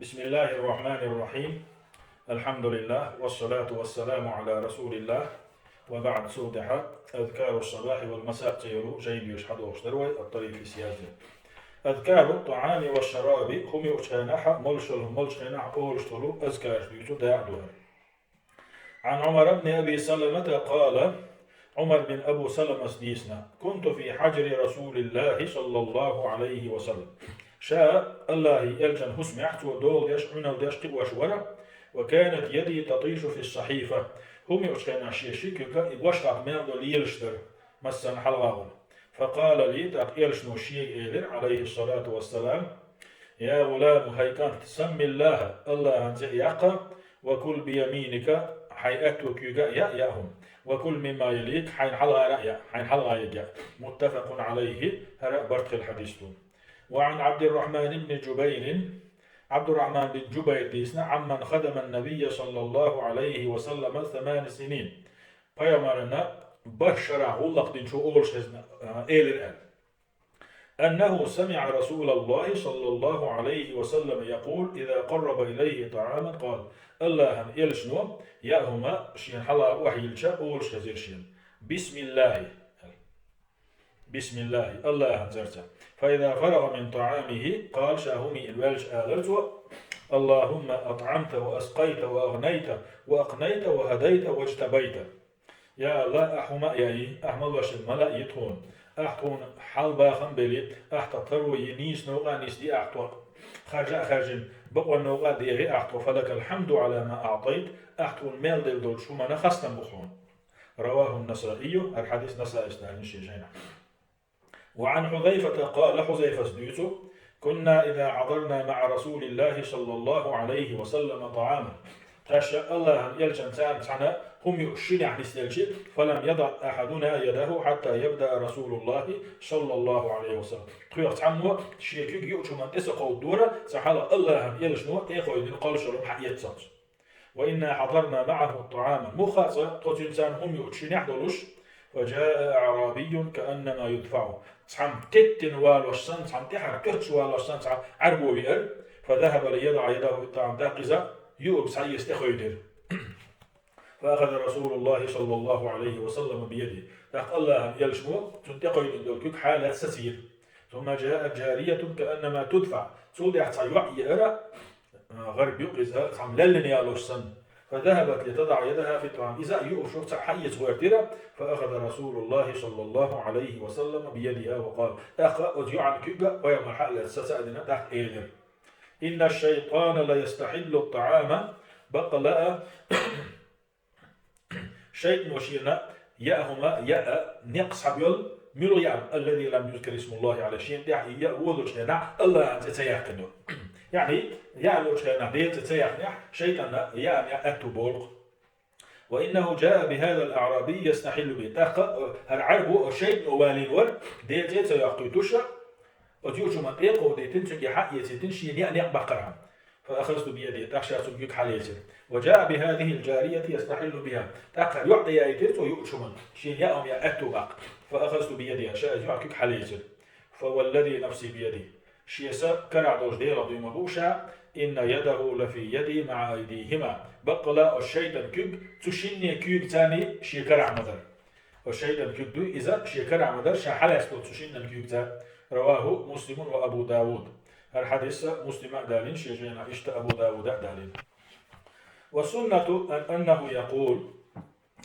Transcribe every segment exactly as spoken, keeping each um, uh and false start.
بسم الله الرحمن الرحيم. الحمد لله، والصلاة والسلام على رسول الله، وبعد. Цул тӀехьа أذكار الصباح والمساء цӀе йолу жай доьшуш хьадогӀуш дара вай, ат-тарикъ исъяздина. أذكار الطعام والشراب, хӀума юучу хенахь, молуш йолу, молчу хенахь олуш долу азкараш дуьйцу дакъа ду хӀара. عن عمر بن أبي سلمة قال, Ӏумар бин Абу Саламас дийцина: كنت في حجر رسول الله صلى الله عليه وسلم. Ша АллахӀан элчан хӀусамехь, цо догӀу деш, Ӏуьнал деш кхиош вара, وكانت يدي تطيش في الصحيفة. ХӀума юучу хенахь шен ши куьг и гӀошхах мел долу лелаш дара, массарна хьалха волу. فقال لي, тӀаккха элчано шега элира, عليه الصلاة والسلام: يا غلام, хӀай кӀант, سم الله, АллахӀан цӀе а яккха, وكل بيمينك, хьайн аьтту куьйга а яа, яа хӀума, وكل مما يليك, хьайн хьалхара а яа, хьайн хьалха ерг яа. متفق عليه, хӀара а барт хилла хьадис ду. وعن عبد الرحمن بن جبير, Ӏабдуррахьман бин Джубайр дийцина, عمن خدم النبي صلى الله عليه وسلم ثمان سنين. Пайхамарна бархӀ шарахь гӀуллакх динчо олуш хезна, а, элира аьлла. أنه سمع رسول الله صلى الله عليه وسلم يقول إذا قرب إليه طعاما قال. АллахӀан элчано яа хӀума шена хьалха охьайиллича олуш хезира шена: بسم الله. بسم الله, АллахӀан цӀарца. فإذا فرغ من طعامه قال, ша хӀума йина ваьлча алара цо: اللهم أطعمت وأسقيت وأغنيت وأقنيت وهديت واجتبيت. Я АллахӀ, ахь хӀума а яьй, ахь малош йина мала а йи тхуна, ахь тхуна хьал бахам а белли, ахь тхан таро йи, нийса новкъа а нисди ахь тхо, харжа а хаьржина, бакъонан новкъа а дехи ахь тхо, فلك الحمد على ما أعطيت, ахь тхуна мел делла долчу хӀуманна хастам бу хьуна. رواه النسائي, хӀара хьадис Насаис далийна шен жайнахь. وعن حذيفة قال, Хьузайфас дуьйцу: كنا إذا حضرنا مع رسول الله صلى الله عليه وسلم طعاما. Тхаьш АллахӀан элчанца цхьаьна хӀума юуш шинехь нисделча, فلم يضع أحدنا يده حتى يبدأ رسول الله صلى الله عليه وسلم. Тхоьх цхьаммо шен куьг юучу хӀуманна тӀе ца кховдадора, цхьа хьалха АллахӀан элчано тӀе а кхойдина кхолларг хьаэццалц. وإنا حضرنا معه الطعام. Муха цкъа тхо цуьнца хӀума юучу шинехь долуш, فجاء أعرابي كأنما يدفع. Цхьамма теттина валош санна, цхьамма тӀаьхьара коьрташ валош санна, цхьа Ӏаьрбо веара, فذهب ليضع يده في الطعام, тӀаккха иза юург схьаэца тӀекхойдира. فأخذ رسول الله صلى الله عليه وسلم بيده. ТӀаккха АллахӀан элчано цунна тӀекхойдина долу куьг хьалаьцна сацийра. ثم جاءت جارية كأنما تدفع. Цул тӀаьхьа цхьа йоӀ еара, а, гӀарб юкъ иза, цхьамма леллина ялош санна. فذهبت لتضع يدها في الطعام. Иза а юург цхьаъ хьаэца гӀоьртира. فأخذ رسول الله صلى الله عليه وسلم بيدها وقال. ТӀаккха оцу йоӀан куьг а пайхамара хьалаьцна саца а дина, тӀаккха элира: إن الشيطان ليستحل الطعام. Баккъала а, шайтано шена яа хӀума яа некъ схьабоьллу, муьлха яа, الذي لم يذكر اسم الله عليه, шена тӀехь и яа волучу хенахь АллахӀан цӀе ца яьккхина. Яъни, яа волучу хенахь Делан цӀе ца яьккхинехь, шайтанна яа яа аьтту болу-кх. وإنه جاء بهذا الأعرابي يستحل به. ТӀаккха, э, хӀара Ӏаьрбо, э, шайтано валийна вара, Делан цӀе а ца йоккхуьйтуш, оцу юучу хӀуманна тӀе а кховдийтина, цуьнга хьаэцийтина, шена яа некъ баккхархьама. فأخذت بيده, тӀаккха ша цуьнан куьг хьалецира. وجاء بهذه الجارية يستحل بها. ТӀаккха йоӀ тӀеяийтира цо юучу хӀуманна, шена яа хӀума яа аьтту баккха. فأخذت بيدها, ша иза йоӀан куьг хьалецира. فوالذي نفسي بيده. Шен са карахь долчу Делах дуй ма бу ша, إن يده لفي يدي مع أيديهما. Баккъала оцу шайтан куьг цу шинне куьйгаца шен карахь ма дара. Оцу шайтан куьг дуй иза шен карахь ма дара, ша хьалаьцна долчу шиннан куьйгаца. رواه مسلم وأبو داود. ХӀара хьадис Муслима а далийна шен жайнахь, иштта Абу Дауда а далийна. والسنة أن، أنه يقول.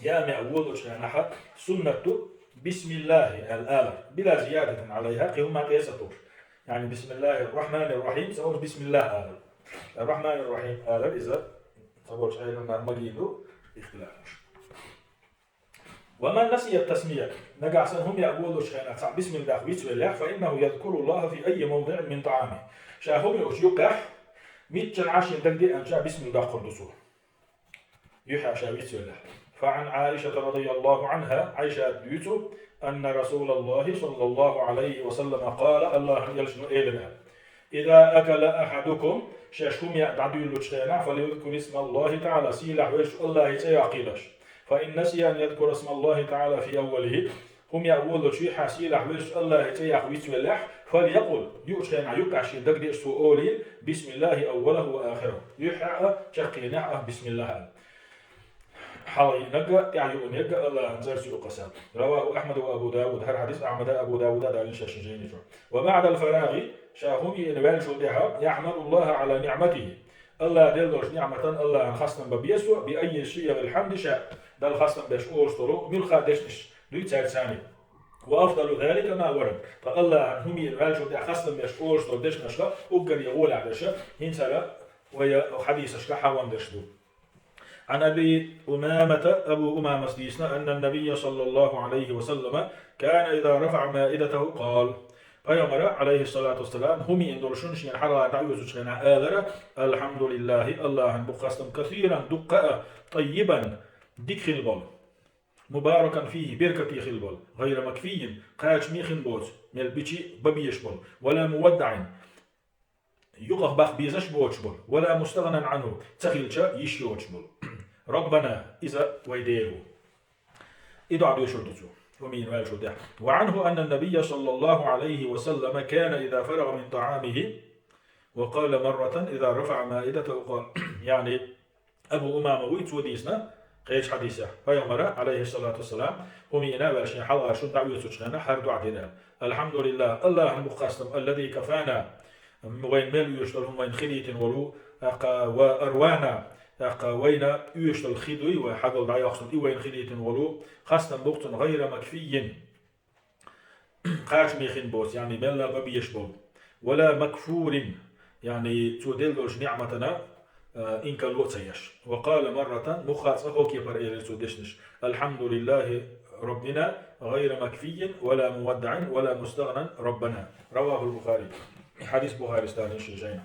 Яа хӀума яа волучу хенахь суннат ду: بسم الله аьлла алар. بلا زيادة عليها, кхин хӀума тӀе а ца тухуш. Яъни, بسم الله الرحمن الرحيم ца олуш, بسم الله алар. الرحمن الرحيم алар иза, ца болчу Ӏеламнаха магийна ду, ихтилаф луш. ومن نسي التسمية, нагахь санна хӀума яа волучу хенахь цхьаъ бисмилла даккха вицвеллехь, فإنه يذكر الله في أي موضع من طعامه. Ша хӀума юучу юккъехь, миччанхьа шена дагадеана ша бисмилла доккхур ду цо. Юьхьа ша вицвеллехь. فعن عائشة رضي الله عنها, Ӏайшата дуьйцу, أن رسول الله صلى الله عليه وسلم قال, АллахӀан элчано элира: إذا أكل أحدكم, шаьш хӀума яа дӀадуьйлучу хенахь, فليذكر اسم الله تعالى, сийлахь везачу АллахӀан цӀе йоккхийлаш. فإن نسي أن يذكر اسم الله تعالى في أوله, хӀума яа волучу юьхьа сийлахь везачу АллахӀан цӀе яккха вицвеллехь, فليقل, юучу хенахь юккъехь шен дагадеъча цо олийла: بسم الله أوله وآخره. Юьххьехь а, чаккхенехь а бисмиллахӀ ала. Хьалха йиънарг а, тӀаьхьа юург а АллахӀан цӀарца юкъа кхаьчна. رواه أحمد وأبو داود. ХӀара хьадис Ахьмада, Абу Дауда далийна шаьш жайнашкахь. وبعد الفراغ, ша хӀума йиъна ваьллачул тӀаьхьа, يحمد الله على نعمته. АллахӀа делла долчу ниӀматан АллахӀан хастам бан беза цо, بأي صيغ الحمد شاء. Далла хастам беш олуш долу муьлхха дешнаш дуй цаьрца цхьаьна. وأفضل ذلك ما ورد. Ткъа АллахӀан хӀума йиъна ваьллачул тӀаьхьа хастам беш олуш долу дешнашха уггар гӀолехь дерш хӀинца ара вай хьадисашка хьахош дерш ду. عن أبي أمامة, Абу Умамас дийцина, أن النبي صلى الله عليه وسلم كان إذا رفع مائدته قال. Пайхамара, عليه الصلاة والسلام, хӀума йиъна долу шуна шена хьалха дӀаоьцучу хенахь алара: الحمد لله, АллахӀан бу хастам, كثيرا, дуккха а, طيبا, дика хилла болу, مباركا فيه, беркате хилла болу, غير مكفي, кхачаме хин боцу, мел бича а бан безаш болу, ولا مودع, юкъах баккха безаш боцуш болу, ولا مستغنى عنه, ца хилча йиш йоцуш болу. ربنا, иза вай Дела ву. И доӀа доьшур ду цо, хӀума йиъна ваьллачул тӀаьхьа. وعنه أن النبي صلى الله عليه وسلم كان إذا فرغ من طعامه وقال مرة إذا رفع مائدته قال. يعني, Абу Умама вуй, цо дийцина кхечу хьадисехь, Пайхамара, عليه الصلاة والسلام, хӀума йиъна ваьлла шен хьалха шуна дӀаоьцучу хенахь хӀара доӀа дира аьлла: الحمد لله, АллахӀан бу хастам, الذي كفانا, вайна мел оьшуш долу хӀума вайна хилийтина волу, тӀаккха وآوانا, тӀаккха вайна оьшуш долу хи дуй, вай хьагал дӀайоккхуш долу, и вайна хилийтина волу, хастам бу цунна, غير مكفي, кхачаме хин боцу, يعني, мелла бан безаш болу, ولا مكفور, يعني, цо делла долчу ниӀматана, а, инкарло а ца еш. وقال مرة, мухха цкъа хӀокху кепара элира цо дешнаш: الحمد لله ربنا غير مكفي ولا مودع ولا مستغنى ربنا. رواه البخاري. Хьадис Бухарис далийна шен жайнахь.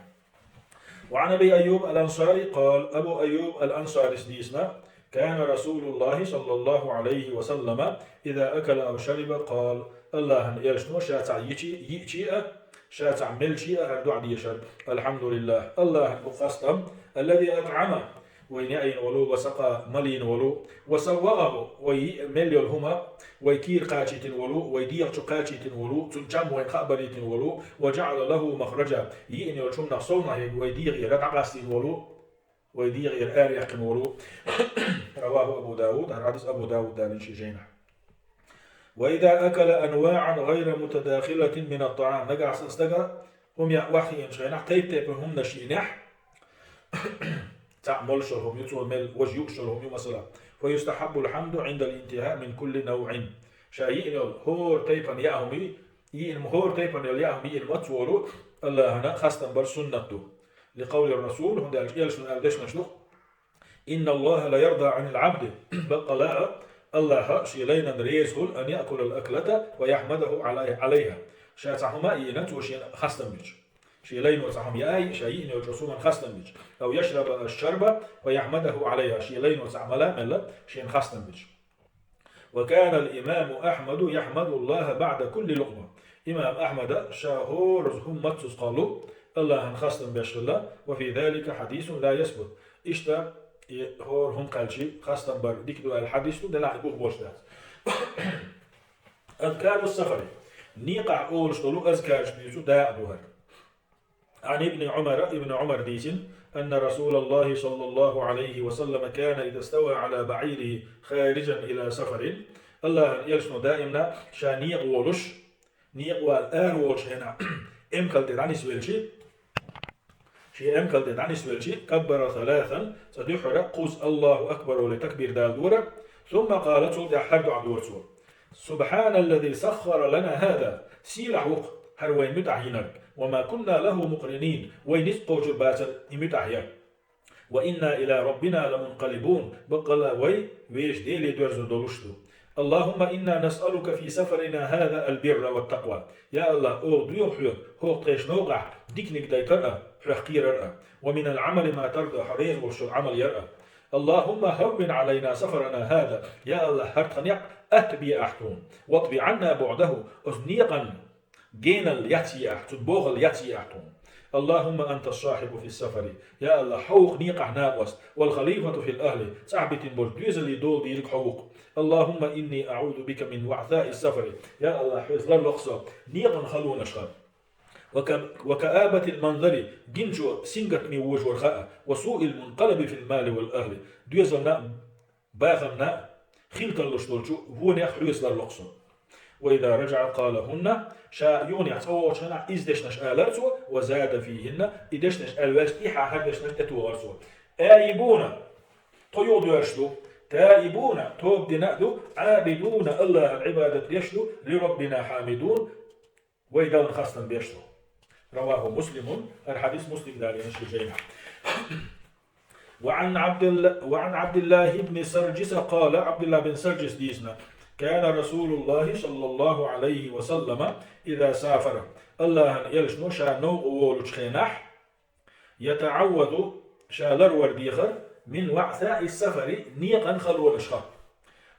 وعن أبي أيوب الأنصاري قال, Абу Айюб ал-Ансарис дийцина, كان رسول الله صلى الله عليه وسلم إذا أكل أو شرب قال, АллахӀан элчано ша цхьаъ йичи, йиъчи а, ша цхьаъ мелчи а хӀара доӀа дешара: الحمد لله, АллахӀан бу хастам, الذي أطعم, вайна яийна волу, وسقى, малийна волу, وسوغه, вай йиъ мел йолу хӀума, вай кийра кхачийтина волу, вай дегӀа чу кхачийтина волу, цуьнан чам вайна хаабалийтина волу, وجعل له مخرجا, йиъна йолчу хӀуманах совнаха ерг вай дегӀера дӀакъастийна волу, вай дегӀера араяьккхина волу. رواه أبو داود, хӀара хьадис Абу Дауда далийна шен жайнахь. وإذا أكل أنواعا غير متداخلة من الطعام, нагахь санна стага хӀума яа охьахиъначу хенахь, тайп-тайпана хӀуманаш йиънехь, цхьаъ молуш йолу хӀума ю, цо мел важа юуш йолу хӀума ю, масала, فيستحب الحمد عند الانتهاء من كل نوع. Ша йиъна йолу хӀора тайпана яа хӀума ю, йиъна хӀора тайпана йолу яа хӀума йиъна маца волу, АллахӀана хастам бар суннат ду. لقول الرسول, хӀунда аьлча элчано аьлла дешнаш ду: إن الله ليرضى عن العبد, баккъала а, АллахӀ шен лайнан реза хуьлу, أن يأكل الأكلة ويحمده علي-, عليها. Ша цхьа хӀума а йиъна, цо шена хастам бича. Шен лайно цхьа хӀума яа а йиъна, ша йиъна йолчу хӀуманна хастам бича. أو يشرب الشربة ويحمده عليها. Шен лайно цхьа мала а мелла, шена хастам бича. وكان الإمام أحمد يحمد الله بعد كل لقمة. Имам Ахьмада ша хӀора хӀума маццаза кхоллу, АллахӀан хастам беш хилла, وفي ذلك حديث لا يثبت. Иштта, и хӀора хӀума кхаьлчи хастам бар дика ду аьлла хьадис ду, делахь и бух болуш дац. أذكار السفر. Некъахь олуш долу азкараш дуьйцу дакъа ду хӀара. عن ابن عمر, Ибн Ӏумар дийцина, أن رسول الله صلى الله عليه وسلم كان إذا استوى على بعيره خارجا إلى سفر. АллахӀан элчано даимна ша некъа волуш, некъа вала ара волчу хенахь, эмкал тӀе дӀанисвелчи, шен эмкал тӀе дӀанисвелчи, كبر ثلاثا, цкъа дуьххьара кхузза الله أكبر олий такбир даладора, ثم قال, цул тӀаьхьа хӀара доӀа дора цо: سبحان الذي سخر لنا هذا. Сийлахь ву-кх хӀара вайн муьтӀахь йинарг. وما كنا له مقرنين. Вай ницкъ кхочур бацара и муьтӀахь ян. وإنا إلى ربنا لمنقلبون. Баккъала а вай вешан Деле доьрзур долуш ду. اللهم إنا نسألك في سفرنا هذا البر والتقوى. Я АллахӀ, оха доьху хьоьга хӀокху тхайн новкъахь диканиг дайтар а, хьоьх кхерар а. ومن العمل ما ترضى, хьо реза волуш йолу Ӏамал яр а. اللهم هون علينا سفرنا هذا. Я АллахӀ, хӀара тхан некъ атта бе ахь тхуна. واطو عنا بعده. Оцу некъан геналла яц е ахь, цуьнан бохалла яц е ахь тхуна. اللهم أنت الصاحب في السفر. Я АллахӀ, хьо ву-кх некъахь накъост, والخليفة في الأهل, цӀахь битина болчу доьзалийн дола дийриг хьо ву-кх. اللهم إني أعوذ بك من وعثاء السفر. Я АллахӀ, хьоьца ларло-кх со некъан халонашха. وكآبة المنظر, гиначо сингаттаме вожавар хаа, وسوء المنقلب في المال والأهل, доьзална а, бахамна а хила тарлуш долча вонах хьоьцалур лоху со. وإذا رجع قالهن, ша юханехьа цӀа вогӀучу хенахь иза дешнаш алар цо, وزاد فيهن, и дешнаш аьлла ваьлча тӀехьа хӀара дешнаш тӀетохар цо. آيبون, тхо юхадоьрзуш ду, تائبون, тоба дина а ду, عابدون, АллахӀан Ӏибадат деш ду, لربنا حامدون, вай Далла хастам беш ду. رواه مسلم, хӀара хьадис Муслима далийна шен жайнахь. وعن عبد الله، وعن عبد الله بن سرجس قال, Ӏабдуллахь бин Сарджиса дийцина, كان رسول الله صلى الله عليه وسلم إذا سافر, АллахӀан элчано ша новкъа волучу хенахь, يتعوذ, ша ларвар дехар, من وعثاء السفر, некъан халонашха,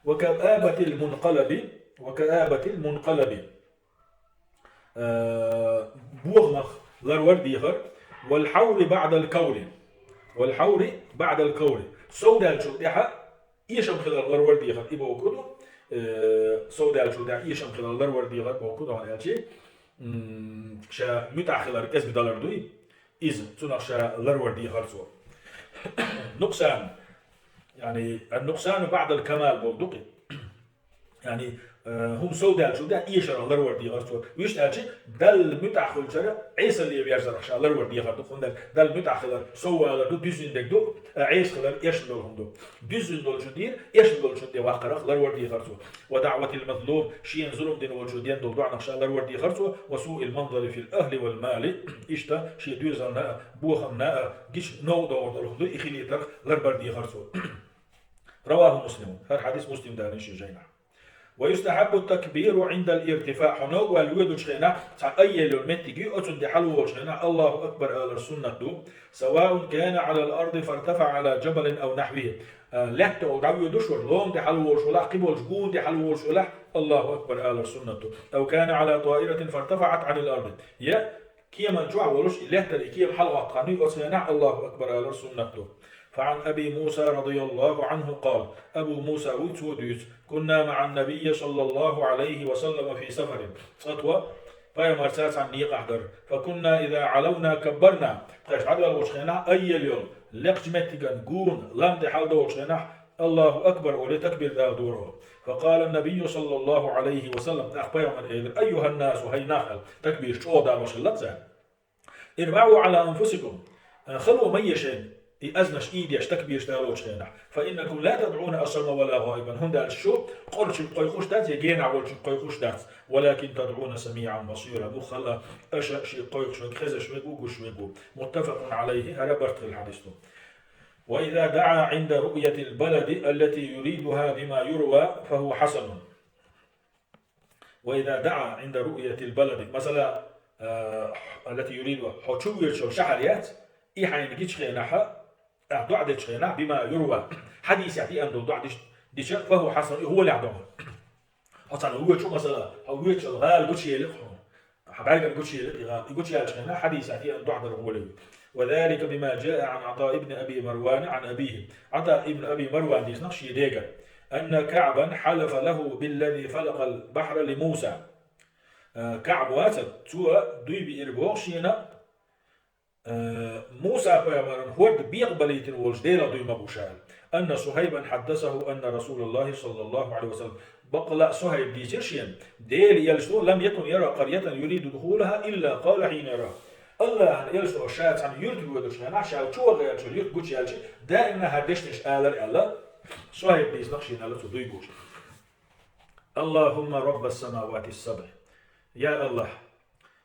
وكآبة المنقلب, وكآبة المنقلب, э, бохамах ларвар дехар, والحور بعد الكور, والحور بعد الكور, сов даьллачул тӀаьхьа эшам хилар ларвар дехар, и бохург ду, э, сов даьллачул тӀаьхьа эшам хилар ларвар дехар бохург ду, хӀунда аьлча, м, ша муьтӀахь хилар кӀезиг далар дуй, иза, цунах ша ларвар дехар цо. Нукъсан, яъни, النقصان بعد الكمال бохург ду-кх и. Яъни, э, хӀума сов даьллачул тӀаьхьа эшарах ларвар дехар цо. Вуьшта аьлча, Далла муьтӀахь хуьлучара Ӏесалле верзарах ша ларвар дехар ду, хӀунда аьлча Далла муьтӀахь хилар сов валар ду, дуьззина дерг ду, ткъа Ӏеса хилар эшна долу хӀума ду. Дуьззина долчун дийр, эшна долчун тӀе ваккхарах ларвар дехар цо. ودعوة المظلوم, шена зулам дина волчо ден долу доӀанах ша ларвар дехар цо, وسوء المنظر في الأهل والمال, иштта шен доьзална а, бохамна а гича новкъа догӀур долу хӀума ду, и хилийтарх ларбар дехар цо. رواه مسلم, хӀара хьадис Муслима далийна шен жайнахь. ويستحب التكبير عند الارتفاع, хьо новкъа ваьлла воьдучу хенахь цхьа айъелла йолу меттиг ю, оцунна тӀе хьалаволучу хенахь الله أكبر алар суннат ду, سواء كان على الأرض فارتفع على جبل أو نحوه. А, лаьтта тӀехула дӀавоьдуш вара, лома тӀе хьалаволуш валахь, кхиболчу гуна тӀе хьалаволуш валахь, الله أكبر алар суннат ду. أو كان على طائرة فارتفعت عن الأرض. Я кеман чохь волуш, и лаьттара и кема хьалагӀотту хан ю, оцу хенахь الله أكبر алар суннат ду. فعن أبي موسى رضي الله عنه قال, Абу Муса вуй, цо дуьйцу, كنا مع النبي صلى الله عليه وسلم في سفر. Цкъа тхо Пайхамарца цхьаьна некъахь дара. فكنا إذا علونا كبرنا. Тхаьш дӀадоьлхучу хенахь айъелла йолу, лекхачу меттиган гуна, лам тӀе хьаладолучу хенахь, الله أكبر олий, такбир дала дора. فقال النبي صلى الله عليه وسلم, тӀаккха Пайхамара элира: أيها الناس, хӀай нах, аьлла, такбираш чӀогӀа далош хилла цара. اربعوا على أنفسكم, хало ма е шайна, и азанаш ийдеш, такбираш далочу хенахь. فإنكم لا تدعون أصم ولا غائبا, хӀунда аьлча шу къорачуьнга кхойкхуш дац, я генахь волчуьнга кхойкхуш дац. ولكن تدعون سميعا بصيرا, муха а, аша шиъ кхойкхуш верг, хезаш верг ву, гуш верг ву. متفق عليه, хӀара барт хилла хьадис ду. وإذا دعا عند رؤية البلد التي يريدها بما يروى فهو حسن. وإذا دعا عند رؤية البلد, масала, а, التي يريدها, хьо чу воьдуш йолу шахьар яц, и хьайна гичу хенахь, а, доӀа дечу хенахь, بما يروى, хьадисехь деана долу доӀа дича, فهو حسن, и гӀолехь ду хьуна. Хьо цхьана воьдуш ву, масала, хьо воьдуш йолу гӀала гучуели-кх хьуна. Хьан бӀаьргана гучуели-кх и гӀала. И гучуяьллачу хенахь хьадисехь деана доӀа дар гӀоле ю. وذلك بما جاء عن عطاء بن أبي مروان عن أبيه. Ӏата ибн Аби Марван дийцинарг шен дегара. أن كعبا حلف له بالذي فلق البحر لموسى. Э, КаӀб вацара, цо дуй биира боху шена, э, Муса-пайхамаран хӀорд бекъабалийтина волчу Делах дуй ма бу ша аьлла. أن صهيبا حدثه أن رسول الله صلى الله عليه وسلم. Баккъала а Сухайба дийцира шена, Делан элчано لم يكن يرى قرية يريد دخولها إلا قال حين يراها. АллахӀан элчано ша цхьана юьрта воьдучу хенахь, ша чу ваха гӀертачу юьрта гучуяьлча, даимна хӀара дешнаш алара аьлла, Сухайба дийцинарг шена аьлла цо дуй бохуш. اللهم رب السماوات السبع. Я АллахӀ,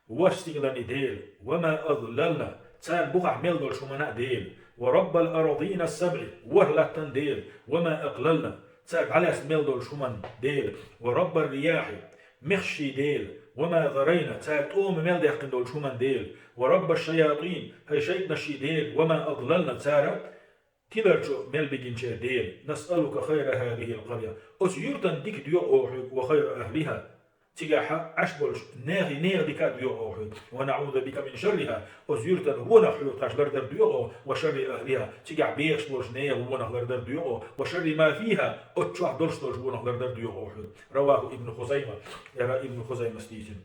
ворхӀ стигалан Дела, وما أضللن, царна бухахь мел долчу хӀуманна а Дела, ورب الأرضين السبع, ворхӀ латтан Дела, وما أقللن, цара дӀалаьцна мел долчу хӀуманна Дела, ورب الرياح, мехаш Дела, وما ذرين, цара тӀома мел даьккхина долчу хӀуманна Дела, ورب الشياطين, хӀай шайтӀанаш Дела, وما أضللن, цара тиларчу мел бигинчеран Дела, نسألك خير هذه القرية. Оцу юьртан дика доьху оха хьоьга, وخير أهلها. Цигахь Ӏаш болчу нехан, нехан дика а доьху оха хьоьга. ونعوذ بك من شرها. Оцу юьртан вонах хьоьга тхаьш лардар доьху оха, وشر أهلها. Цигахь бехаш болчу нехан вонах лардар доьху оха, وشر ما فيها. Оцу чохь долуш долчу вонах лардар доьху оха хьоьга. رواه ابن خزيمة. ХӀара Ибн Хузаймас дийцина.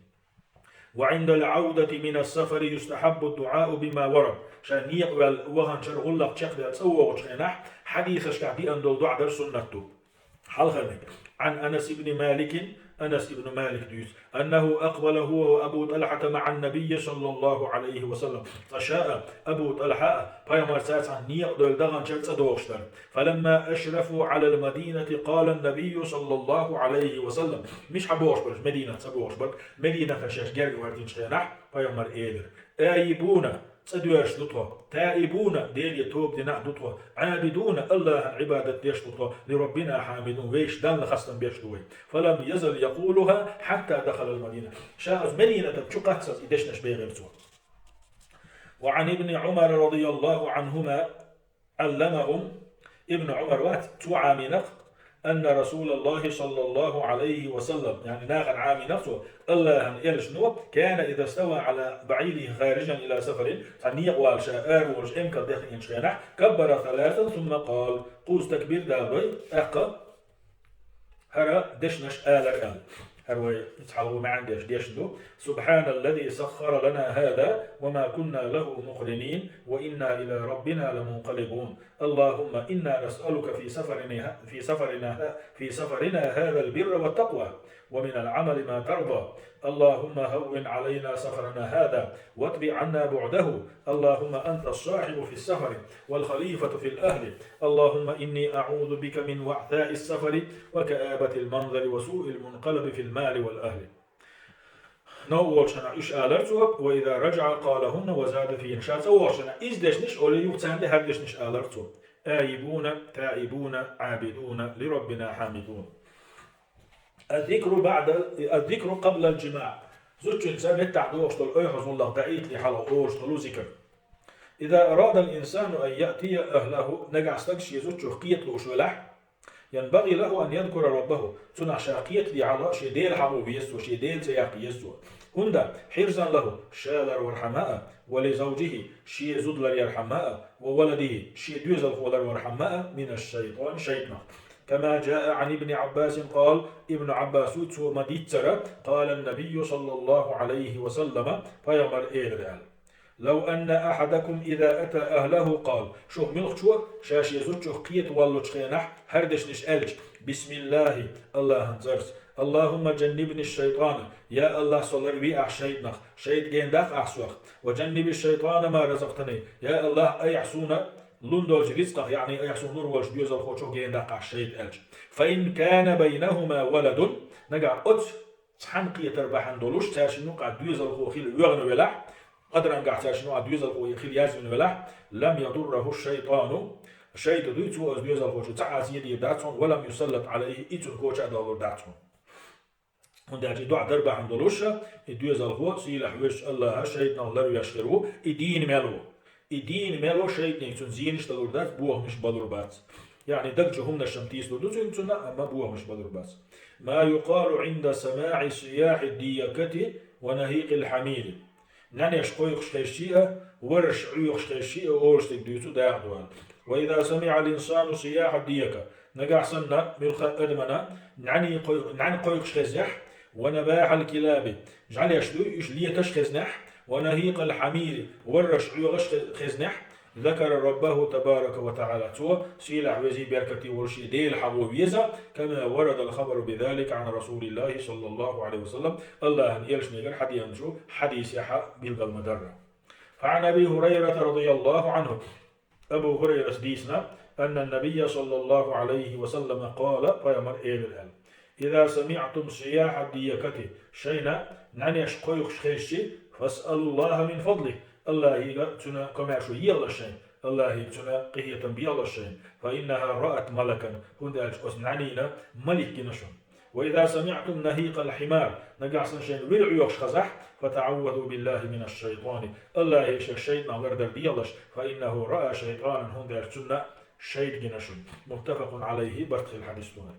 وعند العودة من السفر يستحب الدعاء بما ورد. Ша некъа ваьлла ваханчуьра гӀуллакх чекхдаьлла цӀа вогӀучу хенахь, хьадисашкахь деана долу доӀа дар суннат ду. Хьалхарниг. عن أنس بن مالك, Анас ибн Малик дуьйцу, أنه أقبل هو وأبو طلحة مع النبي صلى الله عليه وسلم. Цкъа ша а, Абу ТӀалхьа а пайхамарца цхьаьна некъа девлла даханчуьра цӀа догӀуш дара. فلما أشرفوا على المدينة قال النبي صلى الله عليه وسلم. Мичахь богӀуш бара, Мединат цӀа богӀуш бара. Мединатах шаьш герга гӀоьртинчу хенахь пайхамара элира: آيبون, цӀа доьрзуш ду тхо, تائبون, Деле тоба дина а ду тхо, عابدون, АллахӀан Ӏибадат деш ду тхо, لربنا حامدون, вешан Далла хастам беш ду вай. فلم يزل يقولها حتى دخل المدينة. Ша оцу Мединатана чу кхаччалц и дешнаш бехира цо. وعن ابن عمر رضي الله عنهما علمهم, Ибн Ӏумар вац, цо Ӏамийнарг, أن رسول الله صلى الله عليه وسلم, яъни нахана Ӏамийнарг цо, АллахӀан элчано, كان إذا استوى على بعيره خارجا إلى سفر, цхьа некъа вала ша ара волуш эмкал тӀе хиъначу хенахь, كبر ثلاثا ثم قال, кхузза такбир дала дой, тӀаккха хӀара дешнаш алар аьлла. ХӀара вай цхьалгӀа маьӀна деш дешна ду: سبحان الذي سخر لنا هذا وما كنا له مقرنين وإنا إلى ربنا لمنقلبون. اللهم إنا نسألك في سفرنا، في سفرنا، في سفرنا هذا البر والتقوى ومن العمل ما ترضى. اللهم هون علينا سفرنا هذا واتبع عنا بعده. اللهم أنت الصاحب في السفر والخليفة في الأهل. اللهم إني أعوذ بك من وعثاء السفر وكآبة المنظر وسوء المنقلب في المال والأهل. Новкъа волчу хенахь уьш алар цо, وإذا رجع قالهن وزاد فيهن. Ша цӀа вогӀучу хенахь иза дешнаш олий юха царна тӀе хӀара дешнаш алар цо: آيبون تائبون عابدون لربنا حامدون. الذكر بعد، الذكر قبل الجماع. Зудчуьнца меттахь догӀуш долу ойхьазаллах даийтале хьалха олуш долу зикр. إذا أراد الإنسان أن يأتي أهله, нагахь стаг шен зудчух кхета лууш велахь, ينبغي له أن يذكر ربه, цунах ша кхетале хьалха шен Дела хьахо веза цо, шен Дела цӀе яккха еза цо. ХӀунда? حرزا له, ша ларвархьама а, ولزوجه, шен зуда ларъярхьама а, وولده, шен доьзалхо ларвархьама а, من الشيطان, шайтӀанах. كما جاء عن ابن عباس قال, Ибн Ӏаббаса цо ма-дийццара, قال النبي صلى الله عليه وسلم, пайхамара элира аьлла: لو أن أحدكم إذا أتى أهله قال, шух муьлххачо ша шен зудчух кхета воллучу хенахь хӀара дешнаш аьлча: بسم الله, АллахӀан цӀарца, اللهم جنبني الشيطان, я АллахӀ, со ларве ахь шайтӀанах, шайтӀа гена даккха ахь сох, وجنب الشيطان ما رزقتني, я АллахӀ, айхьа суна лун долчу рицкъах, яъни айхьа суна лур волчу доьзалхочух гена даккха ахь шайтӀа аьлча. فإن كان بينهما ولد, нагахь оцу цхьаьна кхетар бахьана долуш, цаьршинна юкъахь доьзалхо хила воьгӀна велахь, къадрангахь цаьршинна юкъахь доьзалхо хила язвина велахь, لم يضره الشيطان, шайтӀа дуй цо оцу доьзалхочух цхьа а зе дийр дац хьуна, ولم يسلط عليه, и цунна коча а далур дац хьуна. ХӀунда аьлча и доӀа дар бахьана долуш, и доьзалхо сийлахь везачу АллахӀа шайтӀанах ларвеш хир ву, и дийна мел ву. И дийна мел ву шайтӀаниг, цунна зенаш далур дац, бохамаш балур бац. Яъни даг чу хӀуманаш-м тийсалур ду цуьнга цунна, амма бохамаш балур бац. ما يقال عند سماع صياح الديكة ونهيق الحمير. НӀаьнеш кхойкхуш хезчи а, варраш Ӏоьхуш хезчи а олуш дерг дуьйцу дакъа дуьйна. وإذا سمع الإنسان صياح الديكة, нагахь санна муьлхха а адамана нӀаьний кхой-, нӀаьна кхойкхуш хезнехь, ونباح الكلاب, жӀаьлеш дуй, уьш леташ хезнехь, ونهيق الحمير, варраш Ӏоьхуш хе-, хезнехь, ذكر ربه تبارك وتعالى, цо сийлахь везий беркате волу шен Дела хьахо веза, كما ورد الخبر بذلك عن رسول الله صلى الله عليه وسلم, АллахӀан элчанегара хьадеана чу хьадисехь билгал ма-дарра. فعن أبي هريرة رضي الله عنه, Абу ХӀурайрас дийцина, أن النبي صلى الله عليه وسلم قال, пайхамара элира аьлла: إذا سمعتم صياح الديكة, шайна нӀаьнеш кхойкхуш хезчи, فاسألوا الله من فضله, АллахӀига цуьнан комаьршо елалаш шайна, АллахӀига цуьнан къинхетам белалаш шайна, فإنها رأت ملكا, хӀунда аьлча оцу нӀаьнина малик гина шуна. وإذا سمعتم نهيق الحمار, нагахь санна шайна вир Ӏоьхуш хезахь, فتعوذوا بالله من الشيطان, АллахӀе шаьш шайтӀанах лардар делаш, فإنه رأى شيطانا, хӀунда аьлча цунна шайтӀа гина шуна. متفق عليه, барт хилла хьадис ду хӀара.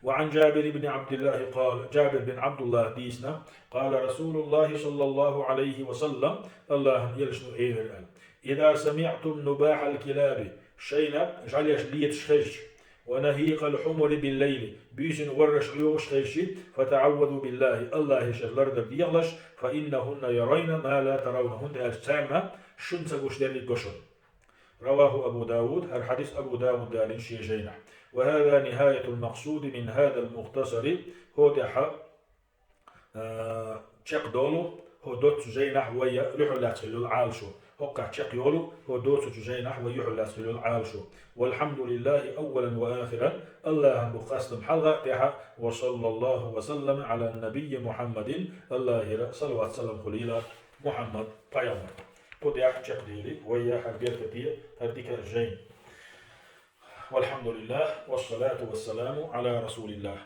وعن جابر بن عبد الله قال, Джабир бин Ӏабдуллахьа дийцина, قال رسول الله صلى الله عليه وسلم, АллахӀан элчано элира аьлла: إذا سمعتم نباح الكلاب, шайна жӀаьлеш леташ хезча, ونهيق الحمر بالليل, буьйсанна ворраш ӀуйогӀуш хезча, فتعوذوا بالله, АллахӀера шоаш лардар дехалаш, فإنهن يرين ما لا ترون, хӀунда аьлча царна шуна ца гуш дерриг го шуна. رواه أبو داود, хӀара хьадис Абу Дауда далийна шен жайнахь. وهذا نهاية المقصود من هذا المختصر, хӀокху тӀехь а, чекхдолу хӀокху доццу жайнахь вай юьхьарлаьцна хилла йолу Ӏалашо. ХӀокхахь чекхйолу хӀокху доццучу жайнахь вай юьхьарлаьцна хилла йолу Ӏалашо. والحمد لله أولا وآخرا, АллахӀана бу хастам хьалха а тӀаьхьа а, وصلى الله وسلم على النبي محمد, АллахӀера салават-салам хуьлийла Мухьаммад пайхамар. Кху тӀехь чекхдели вай хӀара беркате, хӀара дика жайна. والحمد لله والصلاة والسلام على رسول الله.